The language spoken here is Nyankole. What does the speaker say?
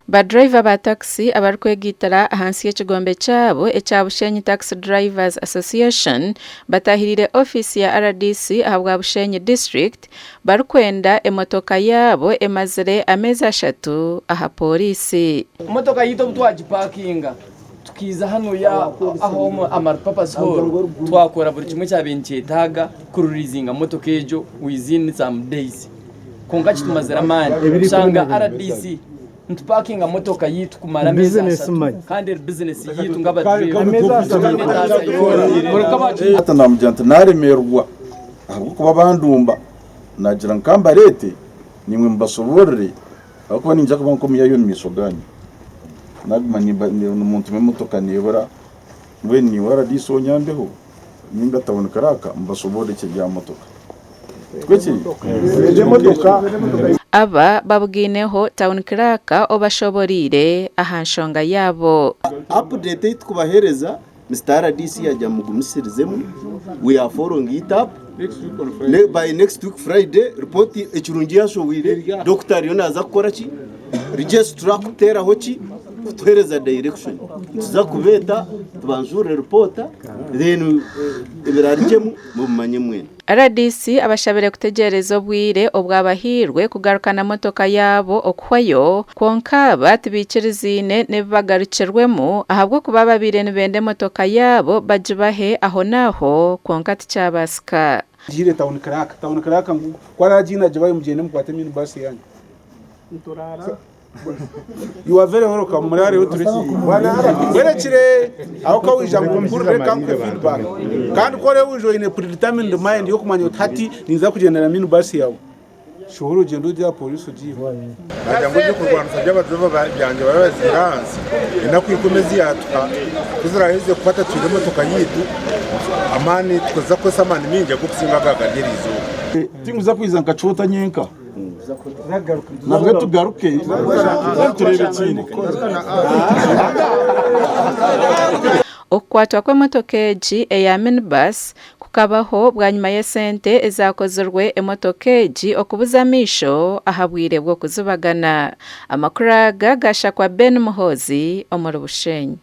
Ba driver ba taxi abarikwegaitira ahansi y'ekigombe kyabo ekya Bushenyi Taxi Drivers Association batahiriire ofiisi ya rdc ahabwa Bushenyi District barikwenda emotoka yaabo emazire ameezi ashatu aha pooriisi. Emotoka yaitu obu twagipakinga tukiiza hanuya aha Multipurpose Hall twakora buri kimwe ekyabaire nikyetaaga kuririizinga motoka egyo within some days. Kwonka kitumazire amaani kushanga rdc nitupakinga motoka yaitu kumara ameezi ashatu kandi eri bizinesi yaitu nk'abadureeva tutaine etaasa yoona. Hati naamugira nti naaremerwa ahabw'okuba bandumba, naagira ngu ka mbareete naimwe mubashoboorore ahabw'okuba niinyija kuba nk'omuyaaya omu maisho gaanyu. Naaguma nimuntuma emotoka neebura, mbwenu naiwe RDC onyambeho nainga tawuni kiraaka mubashoboorore ekyo ebya motoka. Tikwo kiri? Aba babugaineho Town Clerk obashoboreire aha nshonga yaabo. Update ei tukubahereza Mister RDC yagira mugumisirizemu we are following it up by next week Friday report ekirungi yashohwire doctor ariyo naza kukora ki registrar kuteraho ki kutuhereza direction nituza kubeeta tubanjurire report then ebirarigyemu mubimanye mwena. Rdc abashabire kutegyereza obwire obwabahairwe kugarukana motoka yaabo okuhwayo, kwonka aba tibaikiriziine n'ebibagarukirwemu ahabw'okuba babaire nibenda emotoka yaabo bagibahe ahonaaho kwonka tikyabaasika. Ngiire town clerk, town clerk ngu ku araagiine agibahe mugyende mukwate mini bus yanyu. You are very welcome murareho turekye werekire aho ka wija ngu mpurire ka nkuhe feedback kandi ku orebe wija oine predetermined mind y'okumanya oti hati ninza kugyendera mini bus yawe shohora ogyende ogye aha police ogiihe. Naagira ngu eby'okurwanisa by'abadereva byangye barabe baziire ahansi enaku ikumi ezi yaatuha ku ziraaheze kukwata twine emotoka yaitu amaani tukaza kukozesa amaani maingi ag'okusinga aga agari eri izooba. Tinkuza kwija nkakyota nyenka. Nabwe tugaruke then tureebe ekindi. Okukwatwa kw'emotoka egi eya minibus kukabaho bwanyima y'esente ezakozirwe emotoka egi okubuza amaisho aha bwire bw'okuzibagana. Amakuru aga gashakwa Ben Muhoozi omuri Bushenyi.